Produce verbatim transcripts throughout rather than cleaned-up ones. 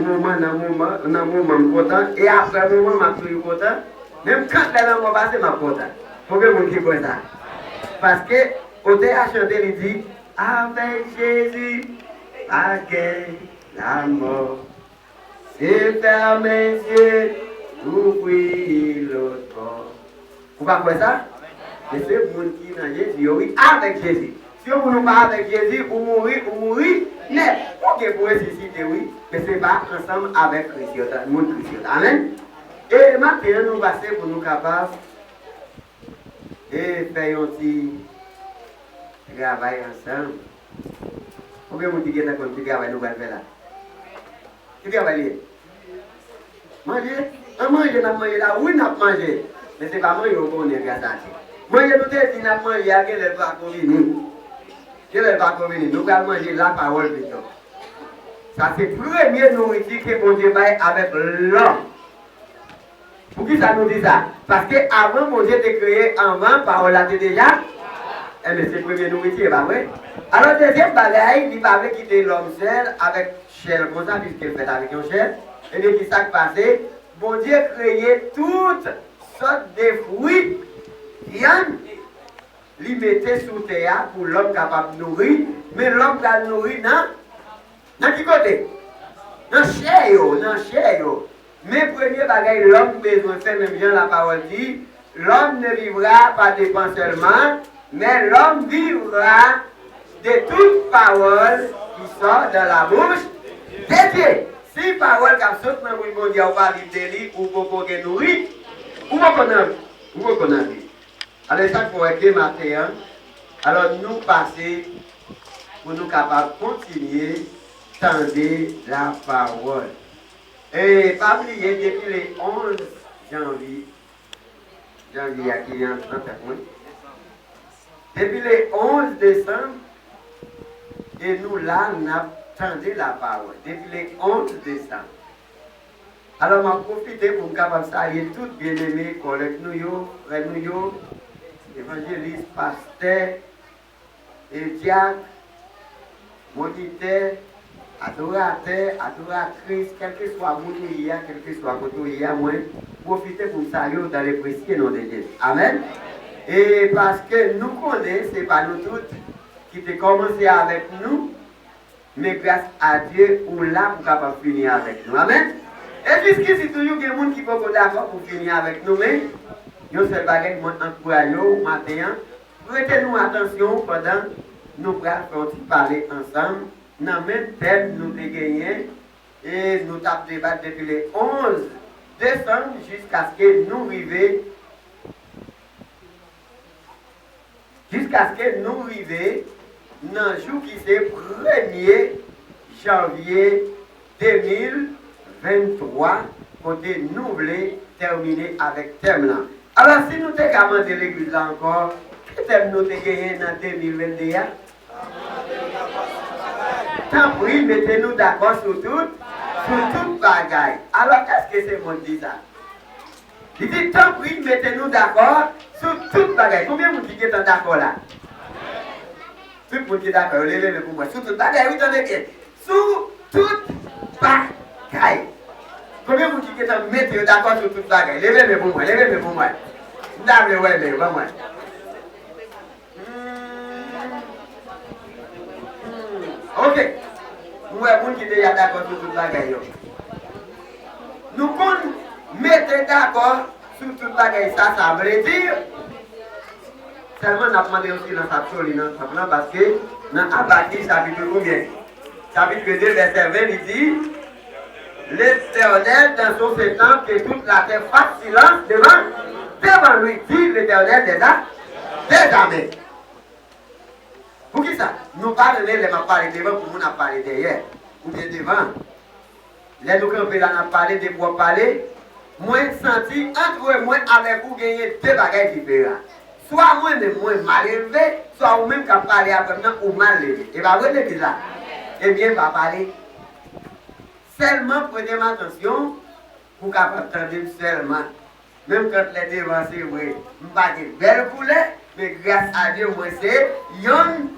Moman, nan moman, nan moman m kontan, e apre moman m ap toujou kontan. Menm kant lè lanmò pase, m ap kontan. Konbyen moun ki kwè sa? Paske otè a chante, li di, avèk Jezi, pa gen lanmò. Se fèmen zye, ouvri lòt bò. Ou pa kwè sa? Men se moun ki nan Jezi yo, wi, avèk Jezi. Si yon moun ou pa avèk Jezi, ou mouri, ou mouri nèt. Ou gen pou resisite, wi, men se pa ansanm avèk Kris yo, moun Kris yo. Amèn. E maten an, nou pase pou nou kapab e fè yon ti travay ansanm. Konbyen moun ki gentan konn ki travay nou pral fè la? Ki travay li ye? Manje? An manje n ap manje la? Wi, n ap manje. Men se pa manje w konnen, gras a Dye. Manje nou te di n ap manje a, genlè l pa ko vini. Genlè l pa ko vini. Nou pral manje lapawòl pito. Sa se premye nouriti ke Bondye bay avèk lòm. Poukisa nou di sa? Paske avan Bondye te kreye, anvan, pawòl la te deja. Enben, se premye nouriti, e pa vre? Alò, dezyèm bagay, li pa vle kite lòm sèl avèk chè l konsa, piske l fèt avèk yon chè. Ebyen, ki sa k pase? Bondye kreye tout sòt de fwi, vyann, li mete sou tè a pou lòm kapab nouri, men lòm pral nouri nan, nan ki kote? Nan chè yo, nan chè yo. Men premye bagay lòm bezwen fè, menm jan lapawòl di, l'homme ne vivra pas de pain seulement, mais l'homme vivra de toute parole qui sort dans la bouche de Dieu. Si pawòl k ap sot nan bouch Bondye a, ou pa viv de li, ou poko gen nouri, ou poko nan, ou poko nan vi. Alò, e sa k fè w wè ke maten an, alò, nou pase pou nou kapab kontinye tande lapawòl. E pa bliye, depi le onz janvye, janvye a ki an, an tèt mwen, depi le onz desanm, e nou la, n ap tande lapawòl. Depi le onz desanm. Alò, m ap pwofite pou m kapab salye tout byeneme, kòlèg nou yo, frè nou yo, evanjelis, pastè, e dyak, monitè, adoratè, adoratris, kèlkeswa moun ou ye a, kèlkeswa kote ou ye a, mwen pwofite pou m salye w dans le précieux nom de Jésus. Amèn. E paske nou konnen se pa nou tout ki te kòmanse avèk nou, men gras a Dye, ou la pou kapab fini avèk nou. Amèn. E jiskisi toujou gen moun ki poko dakò pou fini avèk nou, men yon sèl bagay, mwen ankouraje w maten an, prete nou atansyon pandan nou pral fè yon ti pale ansanm nan menm tèm nou te genyen e nou t ap debat depi le onz desanm jiskaske nou rive jiskaske nou rive nan jou ki se premye janvye de mil venntwa, kote nou vle tèmine avèk tèm lan. Alò, si nou te ka mande legliz la ankò, ki tèm nou te genyen nan de mil vennde a? Tanpri, mete nou dakò sou tout, sou tout bagay. Alò, èske se mwen ki di sa? Li di, tanpri, mete nou dakò sou tout bagay. Konbyen moun ki gentan dakò la? Tout moun ki dakò, yo leve men pou mwen. Sou tout bagay, wi, tande byen. Sou tout bagay. Konbyen moun ki gentan mete yo dakò sou tout bagay? Leve men pou mwen, leve men pou mwen. M ta vle wè men yo, ban mwen. Hmm. Hmm. Ok. M wè moun ki deja dakò sou tout bagay yo. Nou konn mete dakò sou tout bagay sa, sa vle di. Sèlman n ap mande yon silans absoli nan tanp lan, paske nan Abakik chapit konbyen? Chapit de, vèsè ven, li di, L'Éternel dans son saint temple, que toute la terre fasse silence devant, devant lui, dit l'Éternel des a-, des armées. Poukisa? Nou pa renmen lè m ap pale devan pou moun ap pale dèyè, oubyen devan. Lè nou kanpe la, n ap pale, depi w ap pale, mwen santi ant mwen avèk ou genyen de bagay diferan. Swa mwen menm, mwen mal elve, swa ou menm k ap pale avè m nan, ou mal leve. E pa vre, legliz la? Ebyen, pa pale. Sèlman prete m atansyon pou w kapab tande m sèlman. Menm kant lè devan, se vre, m pa gen bèl koulè, men gras a Dye, mwen se yonn,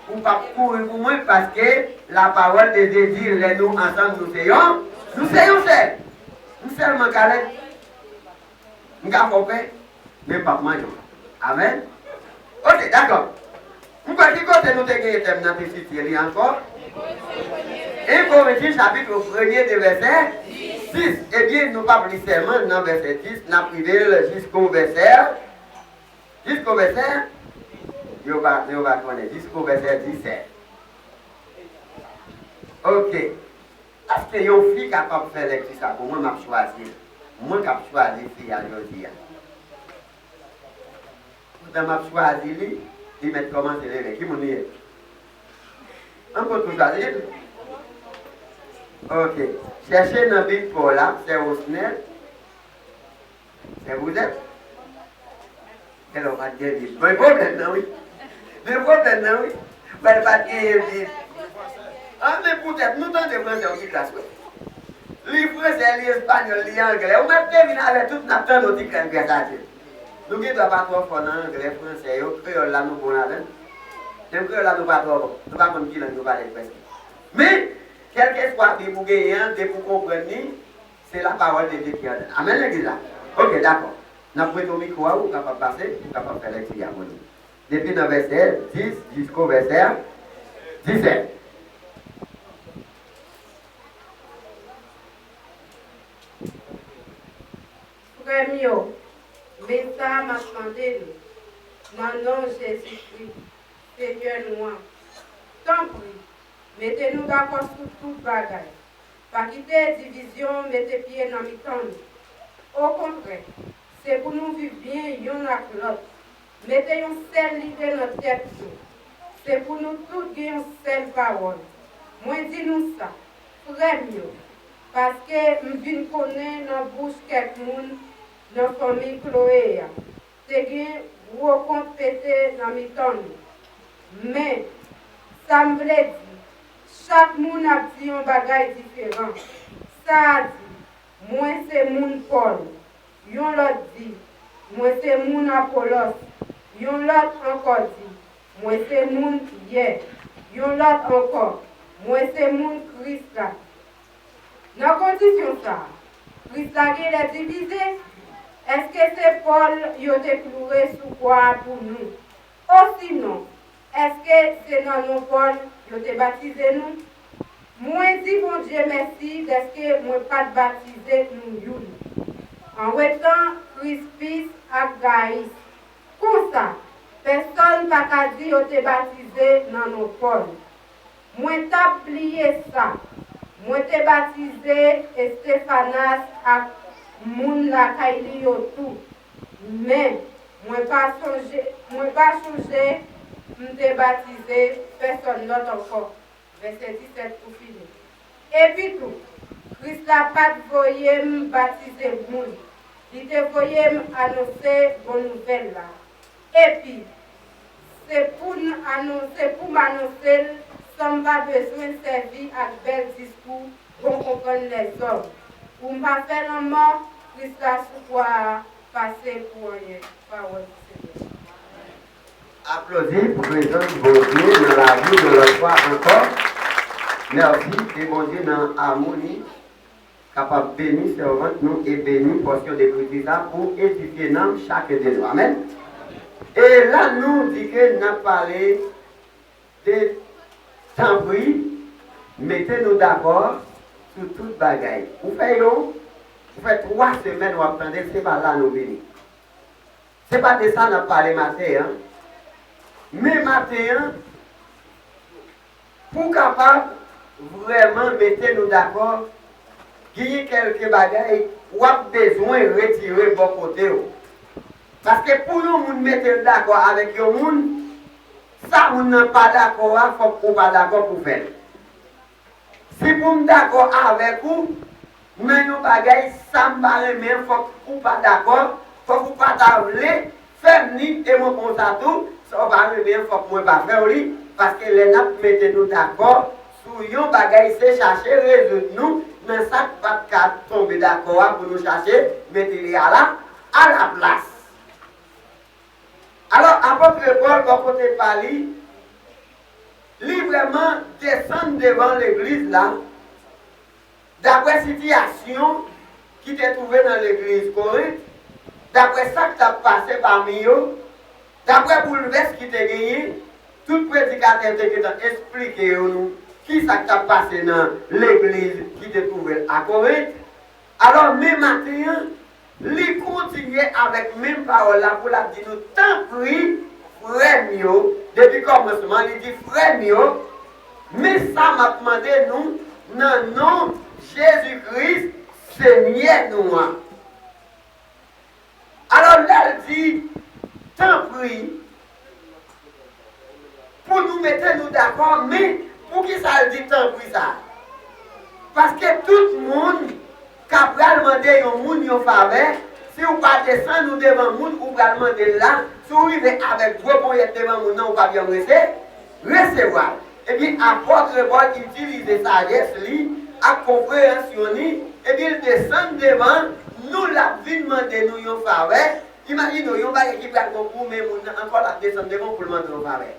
ou p ap kouri pou mwen, paske lapawòl de Dye di, lè nou ansanm, nou se yon Nou se yon sèl. M sèlman ka lè m ka fè w pè, men m p ap manje w. Amèn. Ok, dakò. M kwè ki kote nou te genyen tèm nan te sitiye li ankò? En Korentin chapit premye de vèsè dis. Ebyen, nou p ap li sèlman nan vèsè dis, n ap rive l jisko vèsè, jisko vèsè, yo pa, yo pa konnen, jisko vèsè disèt. Ok. Èske yon fi kapab fè lèkti sa pou mwen? M ap chwazi l. Mwen k ap chwazi fi a jodi a. Pandan m ap chwazi li, li mèt kòmanse leve. Ki moun li ye? An, kot pou chwazi l? Ok. Chèche nan Bib pa w la, sè Osnèl. Sè Vozèt. Genlè w pa t gen Bib. Men pwoblèm nan, wi. Men pwoblèm nan, wi. Mwen pa t genyen Bib. An, men poutèt nou tande fransè yon ti kras, wi. Li fransè, li espanyòl, li anglè. Ou mèt te vin avè tout, n ap tande yon ti kras, grâce à Dieu. Nou gen dwa pa twò fò nan anglè, fransè yo, kreyòl la nou bon ladan l. Menm kreyòl la nou pa twò bon. Nou pa konn ki lang yo pale prèske. Men, kèlkeswa Bib ou genyen an, depi w konprann li, se la parole de Dieu ki andan. Amèn, legliz la? Ok, dakò. N ap prete w mikwo a, ou kapab pase, ou kapab fè lèkti a pou nou. Depi nan vèsè dis jisko vèsè disèt. Frè m yo, men sa m ap mande nou, nan non Jezikri, Senyè nou an, tanpri, mete nou dakò sou tout bagay. Pa kite divizyon mete pye nan mitan nou. Okontrè, se pou nou viv byen youn ak lòt. Mete yon sèl lide nan tèt nou. Se pou nou tout gen yon sèl pawòl. Mwen di nou sa, frè m yo, paske m vin konnen nan bouch kèk moun nan fanmi Kloe a, te gen gwo kont pete nan mitan nou. Men, sa m vle di, chak moun ap di yon bagay diferan. Sa a di, mwen se moun Pòl. Yon lòt di, mwen se moun Apolòs. Yon lòt ankò di, mwen se moun Pyè. Yon lòt ankò, mwen se moun Kris la. Nan kondisyon sa a, Kris la genlè divize? Èske se Pòl yo te kloure sou kwa a pou nou? Osinon, èske se nan non Pòl yo te batize nou? Mwen di Bondye mèsi dèske mwen pa t batize nou youn, anwetan Krispis ak Gayis. Konsa, pèsonn pa ka di yo te batize nan non Pòl. Mwen t ap bliye sa. Mwen te batize Estefanas ak moun lakay li yo tou. Men, mwen pa sonje, mwen pa chonje m te batize pèsonn lòt ankò. Vèsè disèt pou fini. Epitou, Kris la pa t voye m batize moun. Li te voye m anonse bon nouvèl la. Epi, se pou n anonse, pou m anonse l san m pa bezwen sèvi ak bèl diskou bon konprann lèzòm, pou m pa fè lanmò Kris la sou kwa a pase pou anyen. Pawòl Senyè. Aplodi pou prezans Bondye nan lavi nou yon lòt fwa ankò. Mèsi, ke Bondye nan amou li kapab beni sèvant nou e beni pòsyon de ekriti sa pou edifye nanm chaken de nou. Amèn. E la nou di ke n ap pale de tanpri, mete nou dakò sou tout bagay. Ou fè yon, ou fè twa semèn w ap tande l, se pa la nou vini. Se pa de sa n ap pale maten an. Men maten an, pou w kapab vrèman mete nou dakò, genyen kèlke bagay w ap bezwen retire bò kote w. Paske pou yon moun mete l dakò avèk yon moun, sa moun nan pa dakò a, fòk ou pa dakò pou fè l. Si pou m dakò avèk ou nan yon bagay, sa m pa renmen an, fòk ou pa dakò, fòk ou pa ta vle fè m li, e mwen konsa tou, sa w pa renmen an, fòk mwen pa fè w li, paske lè n ap mete nou dakò sou yon bagay, se chache rezoud nou nan sa k pa t ka tonbe dakò a pou nou chache mete li ala, alaplas. Alò, apot Pòl, bò kote pa li, li vrèman desann devan legliz la, Daprè sitiyasyon ki te twouve nan legliz Korent, daprè sa k t ap pase pami yo, daprè boulvès ki te genyen, tout predikatè te gentan esplike yo nou ki sa k t ap pase nan legliz ki te twouve l a Korent. Alò, men maten an, li kontinye avèk menm pawòl la pou l ap di nou, tanpri, frè m yo, depi kòmansman, li di, frè m yo, men sa m ap mande nou nan non Jezi Kris, Senyè nou an. Alò, lè l di, tanpri, pou nou mete nou dakò, men poukisa l di tanpri sa? Paske tout moun ka pral mande yon moun yon favè, si w pa desann ou devan moun ou pral mande l la, si w rive avèk gwo ponyèt devan moun nan, ou p ap janm rese-, resevwa l. Ebyen, apòt Pòl itilize sajès li ak konpreyansyon li, epi l desann devan nou, l ap vin mande nou yon favè. Imajine w, yon bagay ki pral gwo pou ou, men moun nan ankò l ap desann devan w pou l mande w yon favè.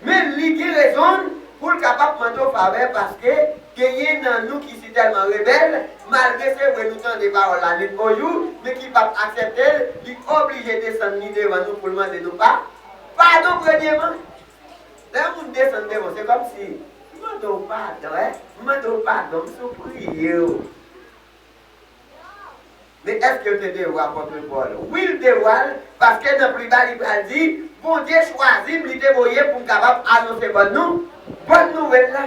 Men li gen rezon l pou l kapab mande w favè, paske genyen nan nou ki sitèlman rebèl, malgre se vre nou tande pawòl la nuit et jour, men ki p ap aksepte l, li oblije desann li devan nou pou l mande nou pa, padon premyeman. Lè yon moun desann devan w, se kòmsi, "M mande w padon, wi, m mande w padon, m sipriye w." Men èske l te devwa apòt Pòl? Wi, l devwa l, paske nan pli ba li pral di, Bondye chwazi m, li te voye pou m kapab anonse bòn nou, bòn nouvèl la.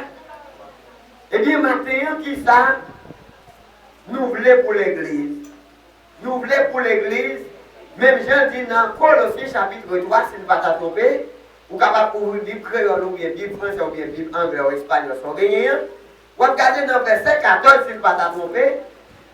Ebyen, maten an, kisa nou vle pou legliz? Nou vle pou legliz, menm jan l di nan Kolose chapit twa, si n pa ta twonpe, ou kapab ouvri Bib kreyòl oubyen Bib fransè oubyen Bib anglè ou espanyòl, sa w genyen an. W ap gade nan vèsè katòz, si n pa ta twonpe,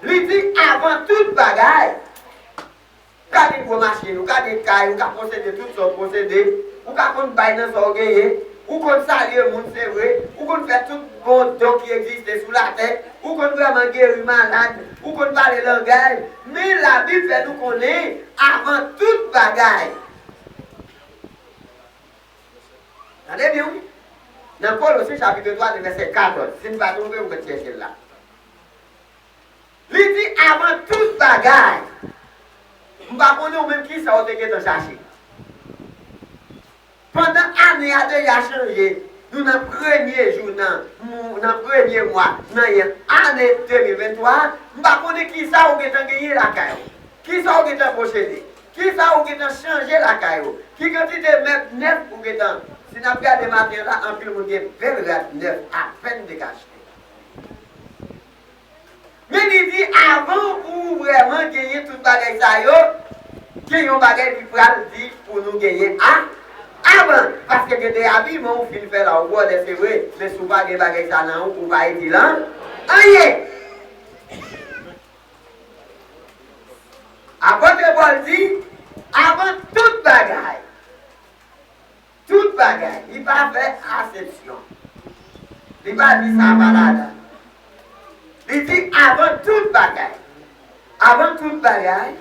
li di, avan tout bagay, ou ka gen gwo machin, ou ka gen kay, ou ka posede tout sa w posede, ou ka konn bay nan sa w genyen, ou konn salye moun, se vre, ou konn fè tout bon don ki egziste sou latè, ou konn vrèman geri malad, ou konn pale langay, men Labib fè nou konnen, avan tout bagay. Tande byen, wi. Nan Kolose chapit twa, vèsè katòz, si n pa twonpe, ou mèt chèche l la. Li di, avan tout bagay, m pa konnen ou menm kisa w te gentan chache. Pandan ane a deja chanje, nou nan premye jou nan, nan premye mwa, nan ane de mil venntwa, m pa konnen kisa ou gentan genyen lakay ou. Kisa ou gentan posede? Kisa ou gentan chanje lakay ou? Ki kantite mèb nèf ou gentan? Si n ap gade maten an la, anpil moun gen bèl rad nèf apèn dekache. Men li di, avan ou vrèman genyen tout bagay sa yo, gen yon bagay li pral di pou nou genyen a, avan. Paske gen de abiman ou fin fè la, ou bwòdè, se vre, men si w pa gen bagay sa nan ou, ou pa itil an, anyen. Apot Pòl di, avan tout bagay, tout bagay, li pa fè asepsyon. Li pa di sa pa ladan. Li di, avan tout bagay, avan tout bagay,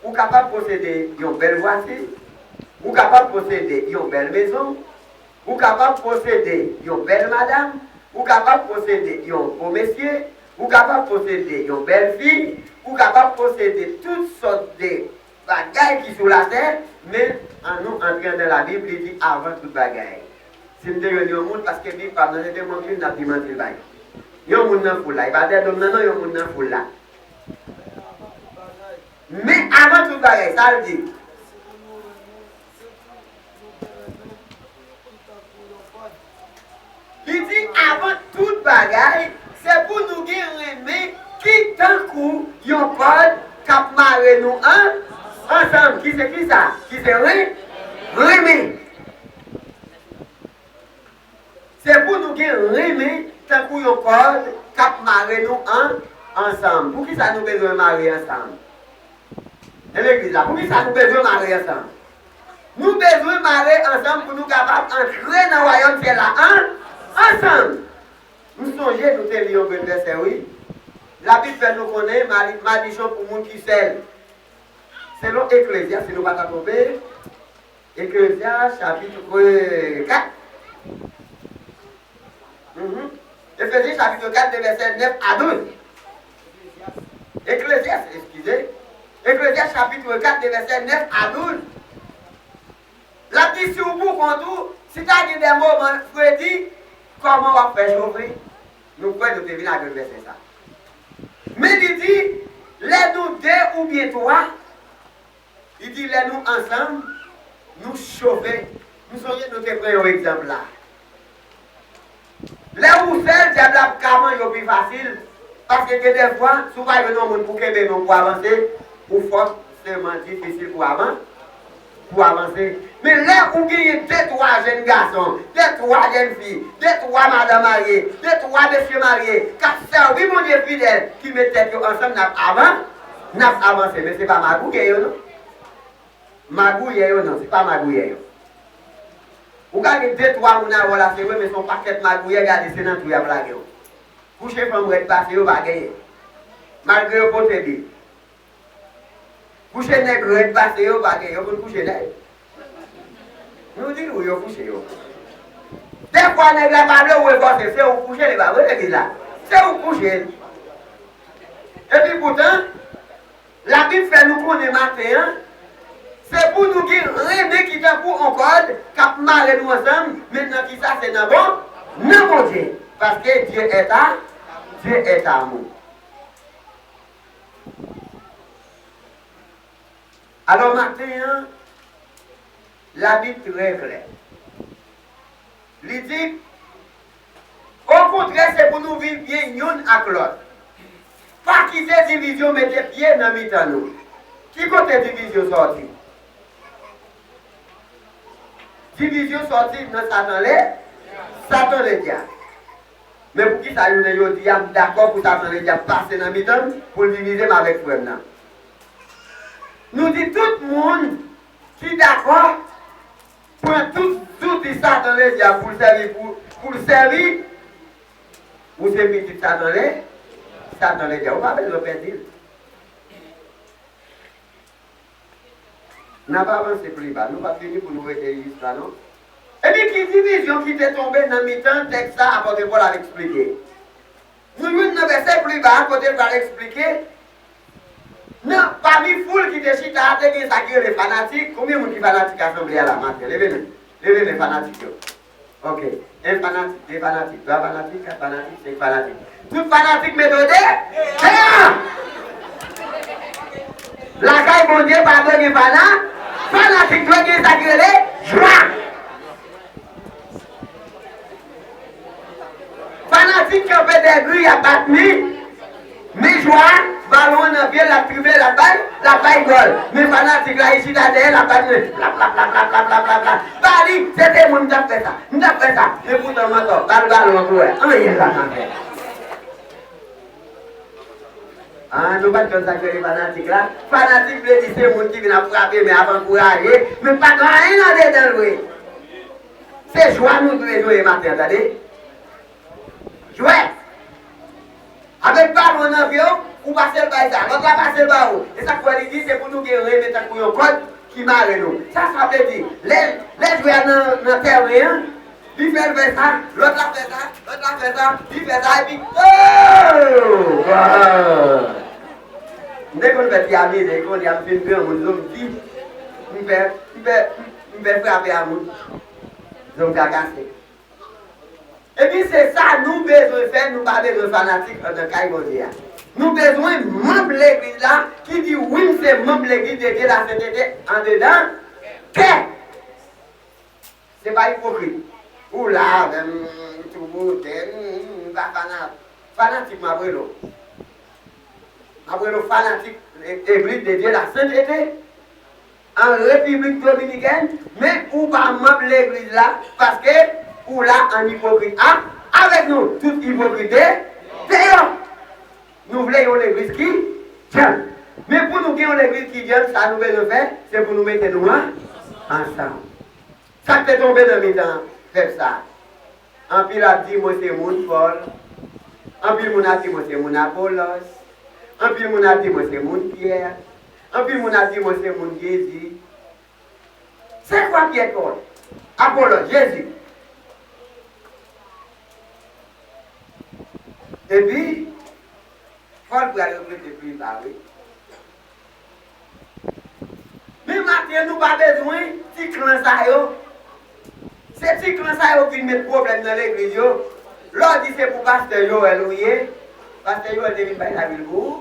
ou kapab posede yon bèl vwati, ou kapab posede yon bèl mezon, ou kapab posede yon bèl madanm, ou kapab posede yon bon mesye, ou kapab posede yon bèl fi, ou kapab posede tout sòt de bagay ki sou latè, men ann nou antre anndan Labib, li di avan tout bagay. Si m te jwenn yon moun, paske Bib pa m nan, se te manti, m t ap di manti l bay. Yon moun nan foul la, e pa tèt dom nan non, yon moun nan foul la. Men avan tout bagay, sa l di? Li di, avan tout bagay, se pou nou gen renmen ki tankou yon kòd k ap mare nou an, ansanm. Ki se kisa? Ki se ren-, renmen. Se pou nou gen renmen tankou yon kòd k ap mare nou an, ansanm. Poukisa nou bezwen mare ansanm? E legliz la, poukisa nou bezwen mare ansanm? Nou bezwen mare ansanm pou nou kapab antre nan wayòm syèl la an, ansanm. M sonje nou te li yon grenn vèsè, wi. Labib fè nou konnen mari-, madichon pou moun ki sèl. Selon Eklezyas, si nou pa ta twonpe, Eklezyas, chapit kat. Mhm. Efezyen chapit kat, de vèsè nèf a douz. Eklezyas, eskize. Eklezyas chapit kat, de vèsè nèf a douz. L ap di, si w pou kont ou, si ta gen de moman fredi, kòman w ap fè chove? Nou kwè nou te vin ak vèsè sa. Men li di, lè nou de oubyen twa, li di, lè nou ansanm, nou chove. M sonje nou te pran yon egzanp la. Lè ou sèl, dyab la ap ka manje w pi fasil. Paske gen de fwa, si w pa jwenn yon moun pou kenbe men w pou avanse, ou fòseman difisil pou avan-, pou avanse. Men lè ou genyen de, twa jèn gason, de, twa jèn fi, de, twa madan marye, de, twa mesye marye, k ap sèvi Bondye fidèl, ki met tèt yo ansanm, n ap avan-, n ap avanse. Men se pa magouyè yo, non. Magouyè yo, non, se pa magouyè yo. Ou ka gen de, twa moun avè w la, se vre, men se yon pakèt magouyè, gade, se nan twou y ap lage w. Kouche fanm rèd pase yo, pa genyen. Malgre yo pote Bib. Kouche nèg rèd pase yo, pa genyen. Yo konn kouche nèg. Nou di nou, yo kouche yo. Dèfwa nèg la pa vle ou fòse, se ou kouche li, pa vre, legliz la. Se ou kouche l. Epi poutan, Labib fè nou konnen maten an, se pou nou gen renmen ki tankou yon kòd k ap mare nou ansanm, men nan kisa? Se nan bon, nan Bondye. Paske Dieu est à, Dieu est amour. Alò, maten an, Labib trè klè. Li di, okontrè, se pou nou viv byen youn ak lòt. Pa kite divizyon mete pye nan mitan nou. Ki kote divizyon sòti? Divizyon sòti nan Satan le, Satan ledyab. Men poukisa jounen jodi a m dakò pou Satan ledyab pase nan mitan m pou l divize m avèk frè m nan? Nou di tout moun ki dakò pran tout zouti Satan ledyab pou l sèvi, pou, pou l sèvi, ou se pitit Satan le, Satan ledyab. Ou pa bezwen pèdi l. N ap avanse pli ba. Nou p ap vini pou nou rete jis la, non. Epi ki divizyon ki te tonbe nan mitan tèks sa apòt Pòl ap eksplike? Nou jwenn nan vèsè pli ba a kote l pral eksplike, nan, pami foul ki te chita a, te gen sa ki rele fanatik. Konbyen moun ki fanatik asanble a la maten? Leve men. Leve men fanatik yo. Ok. En fanatik, de fanatik, twa fanatik, kat fanatik, senk fanatik. Tout fanatik mete yo de, deyò! Lakay Bondye pa dwe gen fana-, fanatik, dwe gen sa ki rele jwa. Fanatik kanpe dègri, y ap bat mi. Men jwa, balon an nan pye l, l ap drible, l ap bay, l ap bay gòl. Men fanatik la, li chita dèyè, l ap bat men. Plap, plap, plap. Ba li, se te mwen, m t ap fè sa. M t ap fè sa. Men poutan, mantò, ba l balon an pou wè. Anyen l pa ka fè. Ah, nou pa t konn sa k rele fanatik la? Fanatik vle di se moun ki vin ap frape men ap ankouraje, men pa gen anyen andedan l vre. Se jwa nou bezwen maten an, tande. Jwèt! Avèk balon nan pye w, ou pase l bay sa, lòt la pase l ba ou. E sa k fè li di se pou nou gen renmen tankou yon kòd ki mare nou. Sa sa vle di? Lè, lè jwè a nan, nan tèren an, li fè l fè sa, lòt la fè sa, lòt la fè sa, li fè sa, epi, oh! Wow! M te konn fè ti amize, kounye a m fin granmoun, zo m di, m fè, m fè, m fè frape a moun. Zo m trakase. Epi se sa nou bezwen fè, nou pa bezwen fanatik anndan kay Bondye a. Nou bezwen manm legliz la ki di, wi, m se manm legliz de Dye la sentete andedan kè. Se pa ipokrit. Ou la avè m, m tou bouten, m, m pa fana-, fanatik m ap rele w. M ap rele w fanatik e-, Egliz de Dye la sentete an Repiblik Dominikèn, men ou pa manm legliz la, paske ou la an ipokrit a, avèk nou. Tout ipokrit de, deyò. Nou vle yon legliz ki djanm. Men pou nou gen yon legliz ki djanm, sa nou bezwen fè, se pou nou mete nou an, ansanm. Sa k te tonbe nan mitan pèp sa a? Anpil ap di, mwen se moun Pòl. Anpil moun ap di, mwen se moun Apolos. Anpil moun ap di, mwen se moun Pyè. Anpil moun ap di, mwen se moun Jezi. Se kwa Pyè, Pòl, Apolos, Jezi? Epi, fò l pral regrete pli ta, wi. Men maten, nou pa bezwen ti klan sa yo. Se ti klan sa yo ki vin met pwoblèm nan legliz yo. Lè w di se pou pastè Joel ou ye, pastè Joel te vin bay lavi l pou ou.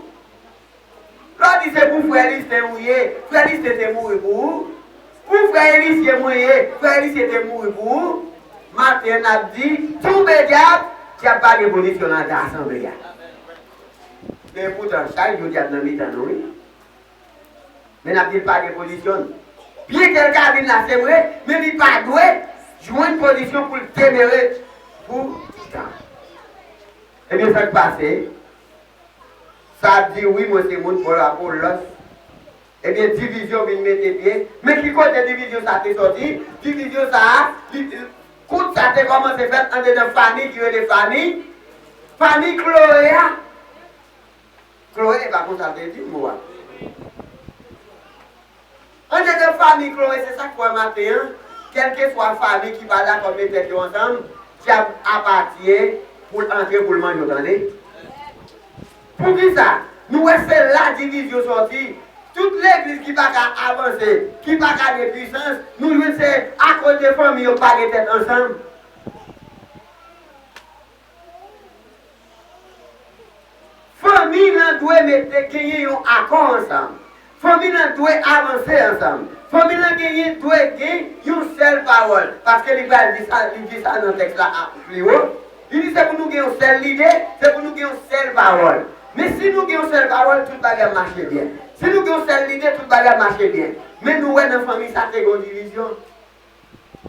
Lè w di se pou frè Listin ou ye, frè Listin te mouri pou ou. Pou frè Elisye mwen ye, frè Elisye te mouri pou ou. Maten n ap di, tonbe dyab, dyab pa gen pozisyon nan asanble a. Men poutan, chak jou dyab nan mitan nou, wi. Men n ap di l pa gen pozisyon. Byenke l ka vin la, se vre, men li pa dwe jwenn pozisyon pou l demere pou tan. Ebyen, sa k pase? Sa di, wi, mwen se moun, Pòl, Apolòs. Ebyen, divizyon vin mete pye. Men ki kote divizyon sa te sòti? Divizyon sa a, li, kont sa te kòmanse fèt andedan fanmi ki rele fanmi, fanmi Kloe a. Kloe, e pa konsa l te di mo a. Andedan fanmi Kloe, se sa k fè maten an, kèlkeswa fanmi ki pa dakò met tèt yo ansanm, dyab apatye pou l antre pou l manje w, tande. Poukisa? Nou wè se la divizyon sòti. Tout legliz ki pa ka avanse, ki pa ka gen pwisans, nou jwenn se akoz de fanmi yo pa gen tèt ansanm. Fanmi lan dwe mete genyen yon akò ansanm. Fanmi lan dwe avanse ansanm. Fanmi lan genyen dwe gen yon sèl pawòl. Paske li pral di sa, li di sa nan tèks la a, pli wo. Li di se pou nou gen yon sèl lide, se pou nou gen yon sèl pawòl. Men si nou gen yon sèl pawòl, tout bagay ap mache byen. Si nou gen yon sèl lide, tout bagay ap mache byen. Men nou wè nan fanmi sa te gen yon divizyon.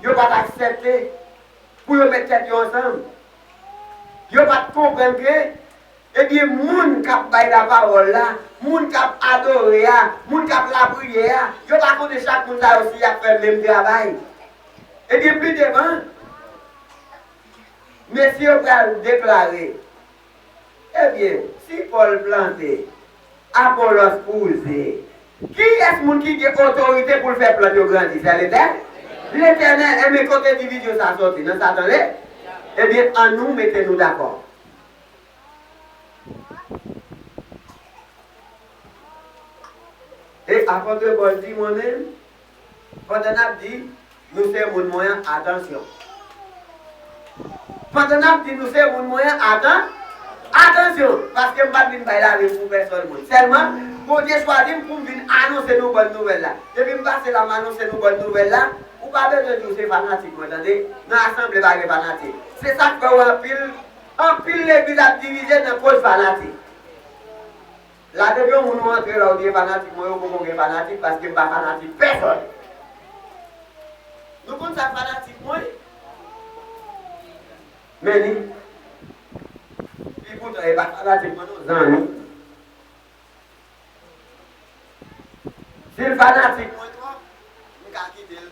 Yo pa t aksepte pou yo met tèt yo ansanm. Yo pa t konprann ke, ebyen, moun k ap bay lapawòl la, moun k ap adore a, moun k ap lapriyè a, yo pa konnen chak moun sa yo si y ap fè menm travay. Ebyen, pi devan, mesye yo pral deklare, ebyen, si Pòl plante, Apolòs wouze, kiyès moun ki gen otorite pou l fè plant yo grandi? Se Letè-, Letènèl. Ebyen, kote divizyon sa sòti? Nan Satan le? Ebyen, annou mete nou dakò. E apot Pòl di, mwen menm, pandan n ap di, nou se moun mwen an, atansyon. Pandan n ap di nou se moun mwen an, atan-, atansyon, paske m pa t vin bay lavi m pou pèsòn moun. Sèlman, Bondye chwazi m pou m vin anonse nou bòn nouvèl la. Depi m pase la, m anonse nou bòn nouvèl la, ou pa bezwen di w se fanatik mwen, tande. Nan asanble pa gen fanatik. Se sa k fè w anpil, anpil legliz ap divize nan koz fanatik. La depi yon moun ou antre la ou di e fanatik mwen, yo poko gen fanatik paske m pa fanatik pèsòn. Nou konn sa k fanatik mwen? Men li. Pi poutan e pa fanatik mwen non, zanmi. Si l fanatik mwen twòp, m ka kite l.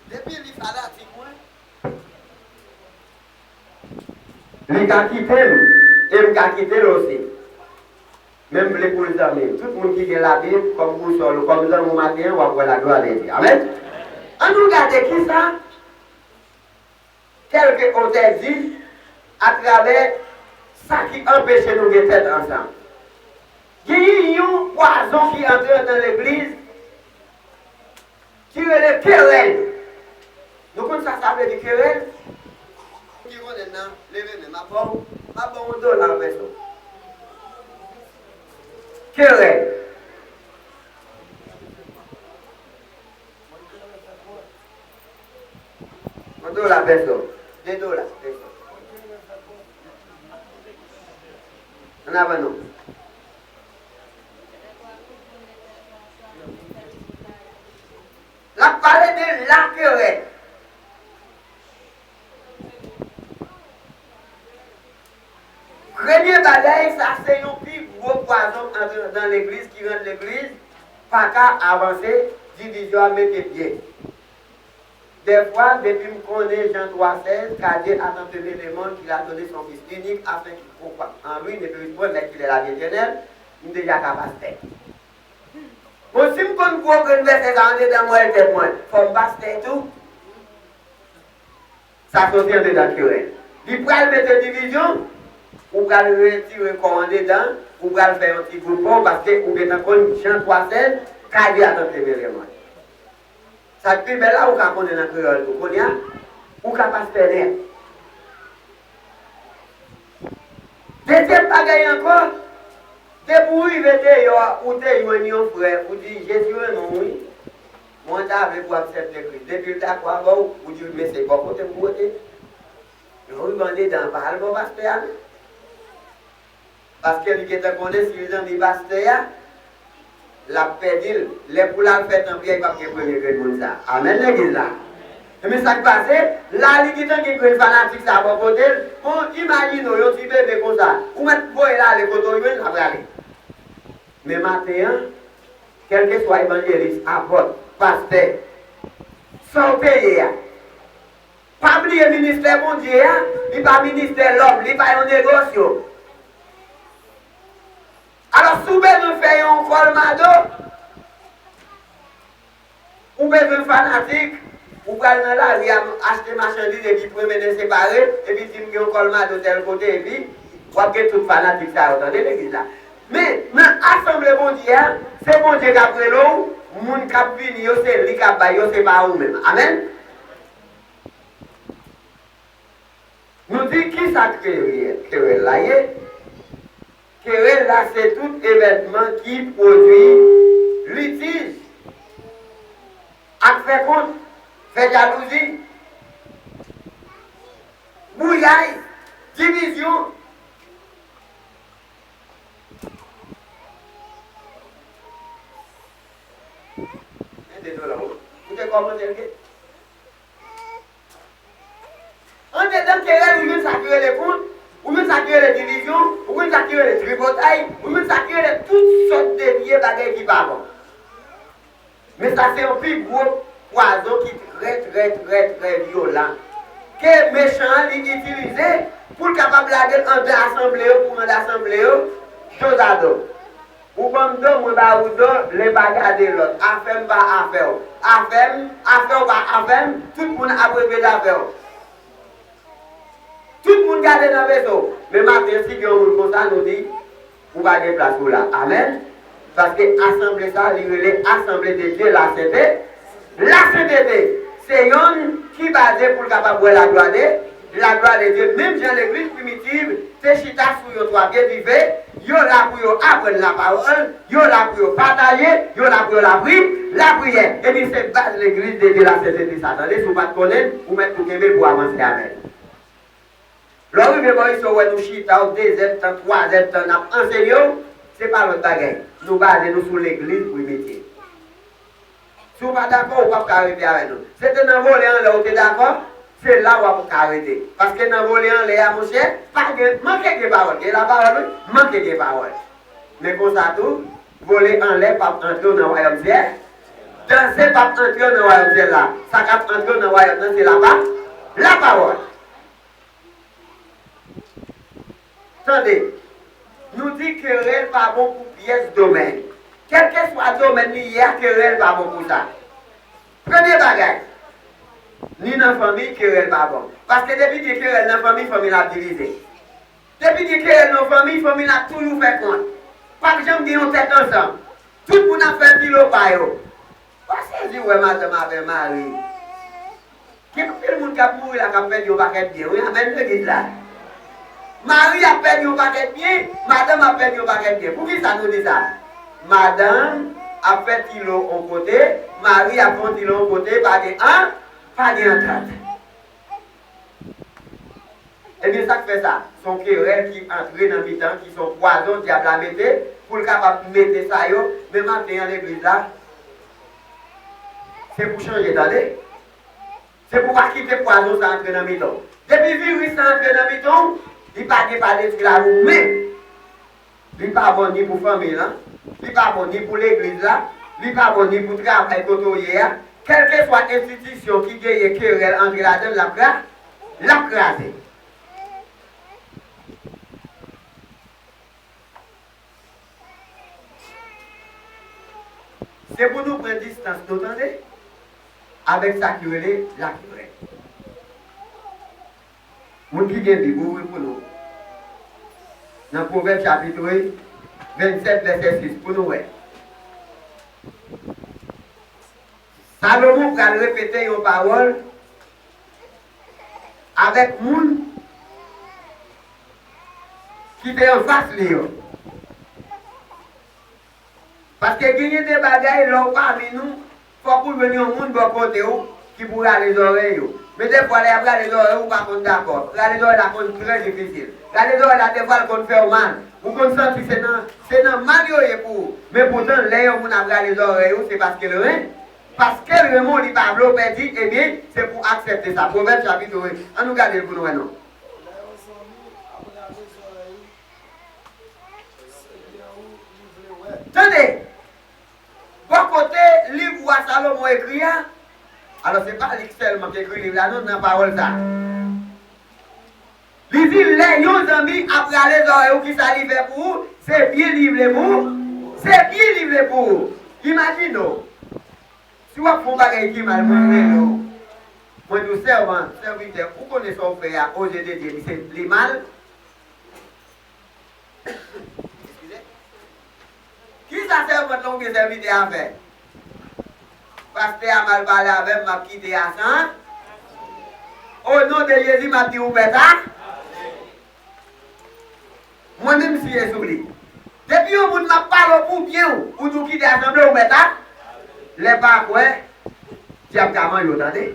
Depi li fanatik mwen, li ka kite m, e m ka kite l osi. Men m vle pou l zanmi m. Tout moun ki gen Labib kòm bousòl ou kòm zanmi w maten an, w ap wè laglwa de Dye. Amèn. Ann nou gade kisa kèlke otè di atravè sa ki anpeche nou gen tèt ansanm. Genyen yon pwazon ki antre anndan legliz ki rele kerèl. Nou konn sa sa vle di kerèl? Ki konnen nan, leve men, m ap ba w, m ap ba w yon dola an pèso. Kerèl. Yon dola pèso. De dola pèso. Ann avan non. L ap pale de lakerèl. Premye bagay, sa se yon pi gwo pwazon k antre anndan legliz ki rann legliz pa ka avanse, divizyon ap mete pye. Dèfwa, depi m konnen Jan twa sèz, car Dieu a tant aimé le monde qu'il a donné son Fils unique, afin quiconque croit en lui ne périsse point, mais qu'il ait la vie éternelle, m deja ka pastè. Bon, si m konn gwo grenn vèsè sa andedan mwen tèt mwen, fò m pastè tou. Sa soti andedan kerèl. Li pral mete divizyon, ou pral retire kò w andedan, ou pral fè yon ti gwoup pa w, paske ou gentan konn jan twa sèz ka di a tante mele mwen. Sa k pi bèl la, ou ka konnen nan kreyòl tou. Kounye a, ou ka pastè nèt. Dezyèm bagay ankò, depi w rive deyò a, ou te jwenn yon frè, ou di, "Jezi renmen w, wi. Mwen ta vle pou w aksepte Kris." Depi l dakò avè w, ou di, "Men se bò kote m pou rete." Lè w rive andedan, pa al bò pastè a, non. Paske li gentan konnen si l zanmi pastè a, l ap pèdi l. Lè pou l al fè tanpri a, li p ap gen premye grenn moun sa. Amèn, legliz la. Ebyen, sa k pase, la li gentan gen grenn fanatik sa bò kote l. Bon, imajine w, yon ti bebe konsa. Ou mèt voye l ale kote w jwenn l, l ap rale. Men maten an, kèlkeswa evanjelis, apòt, pastè, sa w te ye a, pa bliye ministè Bondye a, li pa ministè lòm, li pa yon negosyo. Alò, si w bezwen fè yon kòlmado, ou bezwen fanatik, ou pral nan lari a achte machandiz epi pran mennen separe, epi di m gen yon kòlmado tèl kote, epi w ap gen tout fanatik sa yo, tande legliz la. Men, nan asanble Bondye a, se Bondye k ap rele w, moun k ap vini yo, se li k ap bay yo, se pa ou menm. Amèn? Nou di kisa kerèl, kerèl la ye? Kerèl la se tout evènman ki pwodui litij, ak fè kont, fè jalouzi, bouyay, divizyon. Men dezolan, wi. Koute kòmantè l gen. Andedan kerèl, ou jwenn sa ki rele kont, ou jwenn sa ki rele divizyon, ou jwenn sa ki rele tripotay, ou jwenn sa ki rele tout sòt de vye bagay ki pa bon. Men sa se yon pi gwo pwazon ki trè, trè, trè, trè vyolan. Ke mechan an li itilize pou l kapab lage l anndan asanble yo, pou rande asanble yo dozado. Ou ban m do, mwen ba ou do, len pa gade lòt. Afè m pa afè w. Afè m, afè w pa afè m, tout moun ap regle zafè w. Tout moun gade nan veso. Men maten, si gen yon moun konsa, nou di, ou pa gen plas ou la. Amèn. Paske asanble sa, li rele Asanble de Dye, la sente, la sentete. Se yonn ki baze pou l kapab wè laglwa de, laglwa de Dye. Menm jan legliz primitiv te chita sou yon twa pye dife, yo la pou yo aprann lapawòl, yo la pou yo pataje, yo la pou yo lapri, lapriyè. Ebyen, se baz legliz de Dye, la sentete sa. Tande, si w pa t konnen l, ou mèt tou kenbe l pou avanse avè l. Lè w rive bò isi, w wè nou chita, w dezèdtan, twazèdtan, n ap ansenye w, se pa lòt bagay. Nou baze nou sou legliz primitiv. Si w pa dakò, ou p ap ka rete avè nou. Se te nan vole anlè ou te dakò, se la w ap ka rete. Paske nan vole anlè a, monchè, pa gen, manke gen pawòl. Gen lapawòl, wi, manke gen pawòl. Men konsa tou, vole anlè p ap antre w nan wayòm syèl. Danse p ap antre w nan wayòm syèl la. Sa k ap antre w nan wayòm nan, se lapa, lapawòl. Tande, nou di kerèl pa bon pou pyès domèn. Kèlkeswa domèn li ye a, kerèl pa bon pou sa. Premye bagay, ni nan fanmi, kerèl pa bon. Paske depi gen kerèl nan fanmi, fanmi la ap divize. Depi gen kerèl nan fanmi, fanmi la ap toujou fè kont. P ap janm gen yon tèt ansanm. Tout moun ap fè pilo pa yo. W a sezi wè madanm avè mari. Gen anpil moun k ap mouri la k ap pèdi yon pakèt byen, wi, amèn legliz la. Mari ap pèdi yon pakèt byen, madanm ap pèdi yon pakèt byen. Poukisa nou di sa? Madanm ap fè tilo yon kote, mari ap fè yon tilo yon kote, pa gen an, pa gen antant. Ebyen, sa k fè sa? Se yon kerèl ki antre nan mitan, ki se yon pwazon dyab la mete, pou l kapab mete sa yo, men maten an legliz la, se pou chanje, tande. Se pou w pa kite pwazon sa antre nan mitan w. Depi viris sa antre nan mitan w, li pa gen pa detwi lavi w menm. Li pa bon ni pou fanmi lan, li pa bon ni pou legliz la, li pa bon ni pou travay kote w ye a. Kèlkeswa enstitisyon ki genyen kerèl antre ladan l, l ap kra-, l ap kraze. Se pou nou pran distans nou, tande, avèk sa ki rele laterè. Moun ki gen Bib, ouvri pou nou. Nan Pwovèb chapit vennsèt, vèsè sis, pou nou wè. Salomon pral repete yon pawòl avèk moun ki te anfas li yo. Paske genyen de bagay, lè w pami nou, fòk ou jwenn yon moun bò kote w ki pou rale zòrèy ou. Men defwa, lè y ap rale zòrèy ou, ou pa konn dakò. Rale zòrèy la konn trè difisil. Rale zòrèy la, defwa, l konn fè w mal. Ou konn santi se nan, se nan mal yo ye pou ou. Men poutan, lè yon moun ap rale zòrèy ou, se paske l ren-, paske l renmen w, li pa vle w pèdi, ebyen, se pou w aksepte sa. Pwovèb chapit, ann nou gade l pou nou wè non. Lè yon zanmi ap rale zòrèy ou, se byen ou li vle wè. Tande! Bò kote liv wa Salomon ekri a, alò, se pa li sèlman ki ekri liv la, non, nan pawòl sa. Li di, lè yon zanmi ap rale zòrèy ou, kisa li fè pou ou? Se byen li vle pou ou. Se byen li vle pou ou. Imajine w, si w ap fè yon bagay ki mal, mwen rele w. Mwen di w, sèvant, sèvitè, ou konnen sa w fè a, o zye de Dye, li se, li mal? Eskize? Kisa sèvant lan oubyen sèvitè a fè? Pastè a mal pale avè m, m ap kite a san. O non de Jezi, m ap di ou mèt a. Mwen menm siye sou li. Depi yon moun m ap pale w pou byen w, ou di w kite asanble, ou mèt a. Lè pa kwè, dyab ka manje w, tande.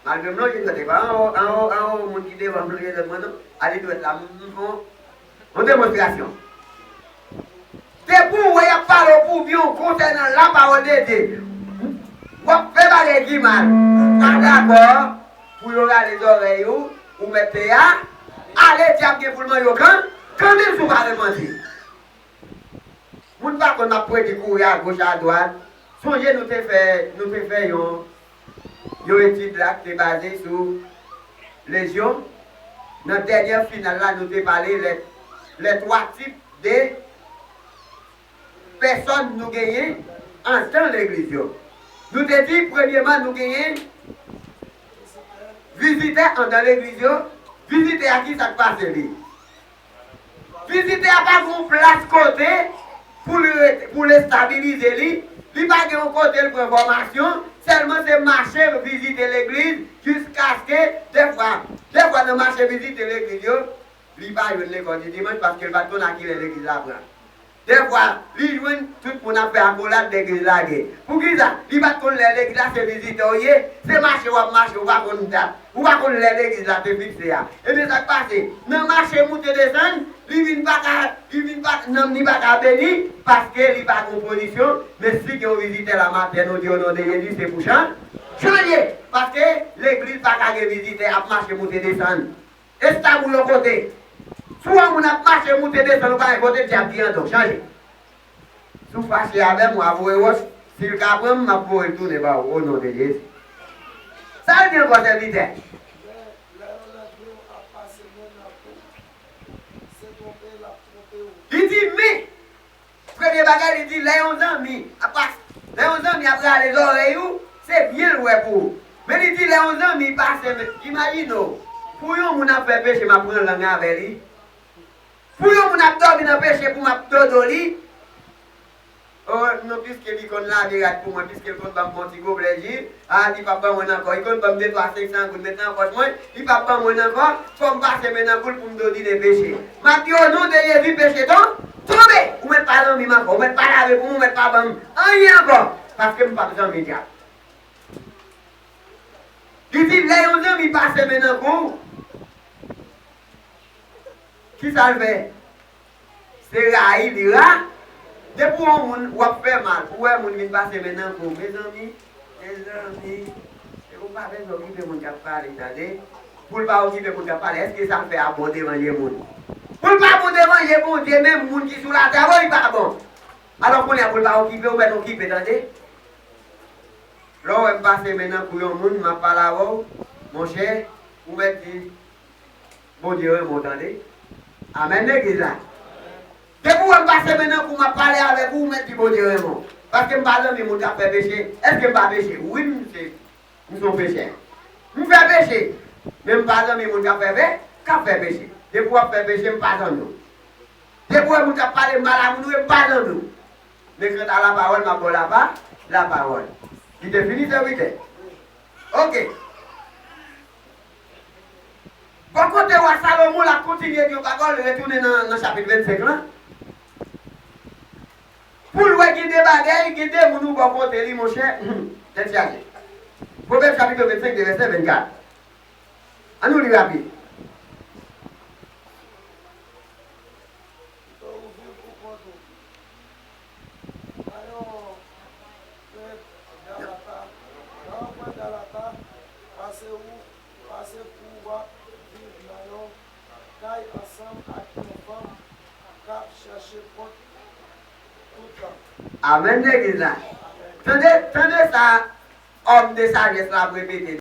Malgre m lonje dwèt, e pa anwo, anwo, anwo moun ki devan m lonje dwèt mwen non. Ale dwèt la, m, m fè yon, yon demonstrasyon. Depi w wè y ap pale w pou byen w konsènan lapawòl de Dye, w ap fè bagay ki mal, ou pa dakò pou yo rale zòrèy ou, ou mèt te a, ale dyab gen pou l manje w kan, kanmenm si w pa repanti. Moun pa konn ap predi kouri agoch adwat. Sonje nou te fè, nou te fè yon, yon etid la ki te baze sou lejyon. Nan dènye final la, nou te pale lè, lè twa tip de pèsòn nou genyen andan legliz yo. Nou te di, premyeman, nou genyen vizitè andan legliz yo. Vizitè a, ki sa k pase li? Vizitè a pa gen yon plas kote pou l rete, pou l estabilize li. Li pa gen yon kote l pran fòmasyon. Sèlman se mache vizite legliz jiskaske, dèfwa, dèfwa nan mache vizite legliz yo, li pa jwenn lekòl di dimanch paske l pa t konn a kilè legliz la pran. Dèfwa, li jwenn tout moun ap fè akolad legliz lage. Poukisa? Li pa t konn lè legliz la se vizitè w ye, se mache w ap mache, ou pa konn dat. Ou pa konn lè legliz la te fikse a. Ebyen, sa k pase? Nan mache moute desann, li vin pa ka, li vin pa, nanm li pa ka beni, paske li pa gon pozisyon. Men si gen yon vizitè la maten, nou di o non de Jezi, se pou chan-, chanje. Paske legliz pa ka gen vizitè ap mache moute desann. Estab ou yon kote. Si w wè moun ap mache moute desann, ou pa gen kote, dyab ki anndan w, chanje. Si w fache avè m, w a voye wòch. Si l ka pran m, m ap voye l tounen ba ou, o non de Jezi. Sa l di ankò, sèvitè? Lè, lè yon lèdmo ap pase men nan kou, se twonpe l ap twonpe w. Li di, men, premye bagay, li di, lè yon zanmi ap pas-, lè yon zanmi ap rale zòrèy ou, se byen l wè pou ou. Men li di, lè yon zanmi pase men, imajine w, pou yon moun ap fè peche, m ap pran lang avè li. Pou yon moun ap dòmi nan peche pou m ap dodo li, o, non, piske li konn lave rad pou mwen, piske l konn ban m bon ti goblè ji, a, li p ap ban mwen ankò. Li konn ban m de twa senk san goud, met nan pòch mwen, li p ap ban mwen ankò, fò m pase men nan kou l pou m dodine peche. M ap di, o non de Jezi, peche ton-, tonbe! Ou mèt pa zanmi m ankò, ou mèt pa lave pou mwen, ou mèt pa ban m anyen ankò, paske m p ap zanmi dyab. Li di, lè yon zanmi pase men nan kou, kisa l fè? Se rayi li ra. Depi w wè yon moun, w ap fè mal. Ou wè moun vin pase men nan kou, mezanmi, mezanmi, ou pa bezwen okipe moun k ap pale, tande. Pou l pa okipe moun k ap pale, èske sa l fè a bon devan je moun? Pou l pa bon devan je Bondye, menm moun ki sou latè, a bon, li pa bon. Alò, kounye a, pou l pa okipe, ou mèt okipe, tande. Lè w wè m pase men nan kou yon moun, m ap pale avè w, monchè, ou mèt di, Bondye renmen w, tande. Amèn, legliz la. Depi w wè m pase men nan kou, m ap pale avèk ou, ou mèt di Bondye renmen w. Paske m pa zanmi moun k ap fè peche. Èske m pa peche? Wi, m se, m se yon pechè. M fè peche, men m pa zanmi moun k ap fè pe-, k ap fè peche. Depi w ap fè peche, m pa zanmi w. Depi w wè moun k ap pale mal a moun, wi, m pa zanmi w. Men kanta lapawòl, m ap ba w lapa-, lapawòl. Li te fini sèvitè. Oke. Bò kote wa Salomon, l ap kontinye di yon pawòl, retounen nan, nan chapit vennsenk lan. Pou l wè gen de bagay, gen de moun ou bò kote li, monchè, tèt chaje. Pwovèb chapit vennsenk, de vèsè vennkat. Ann nou li rapid. Kite w viv pou kont ou. Nan yon kwen Galata, nan yon kwen Galata, pase ou, pase pou w ap viv nan yon kay ansanm ak yon fanm k ap chèche kont toutan. Amèn, legliz la. Tande, tande sa, òm de sajès la ap repete.